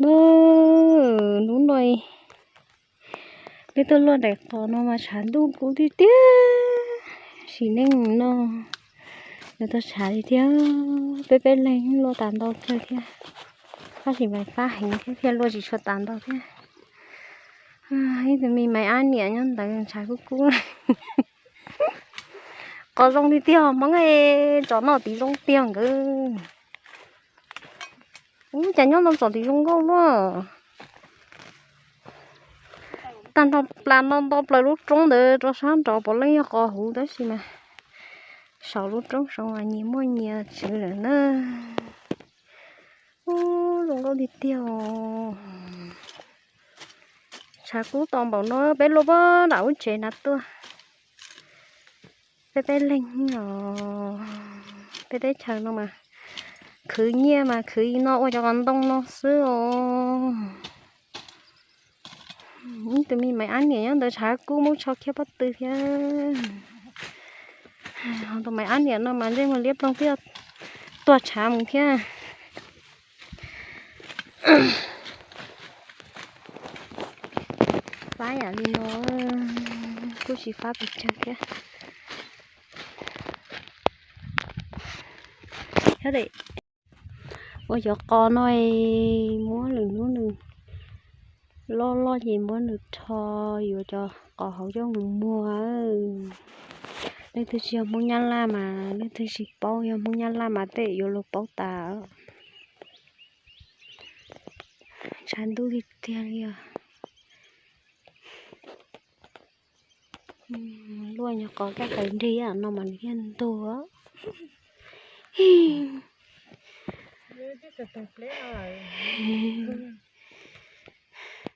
No, hnub no peb tuaj luaj daim qos no mas tshav ntuj kub tiag tiag. Sim neej no nws tau tshav li thiab. Peb peb leeg luaj tas ntau kawg thiab. Tab sis mas fab heev thiab thiaj luaj tsis tshua tas ntau thiab. Ib tug me maiv ab niam nyob ntawd tshav kub kub. Qos zoo tiag tiag Hmoob, tsom noj tid zoo tiag nkawd. Ub, cas nyob no tsom tid zoo nkauj luaj. Tag nrho plas no nto plaws lub roob ntawd rau sab nraud puav leej yog qos huv tab sis mas saum lub roob saud mas nyias muaj nyias tswv lawm na. Ub, zoo nkauj tiag tiag os. Tshav kub tau npaum no peb luaj pag nram ub tsev na tuaj. Peb peb leeg os, peb teb chaws no mas khwv nyiaj mas khwv no ua cov qos ntoo no xwb os. Ib tug me maiv ab niam nyob ntawd tshav kub muab tsho kiag pob tw thiab. Ho tus maiv ab niam no mas ntsej muag liab ploog thiab, tuag tshav mus thiab. Fab yam li no, kuj tsis fab pes tsawg thiab. Ua cov qos no, muab lwm hnub nws loj loj ces muab nws rho yuav cov qos hauv coj mus muag. Leej twg tsis yog Hmoob Nyab Laj mas leej twg tsis paub, yog Hmoob Nyab Laj mas tej yuav luag paub tas. Tshav ntuj tiag tiag li os. Luaj nyuag qos kaj tawv nrig no mas nws thiaj ntug.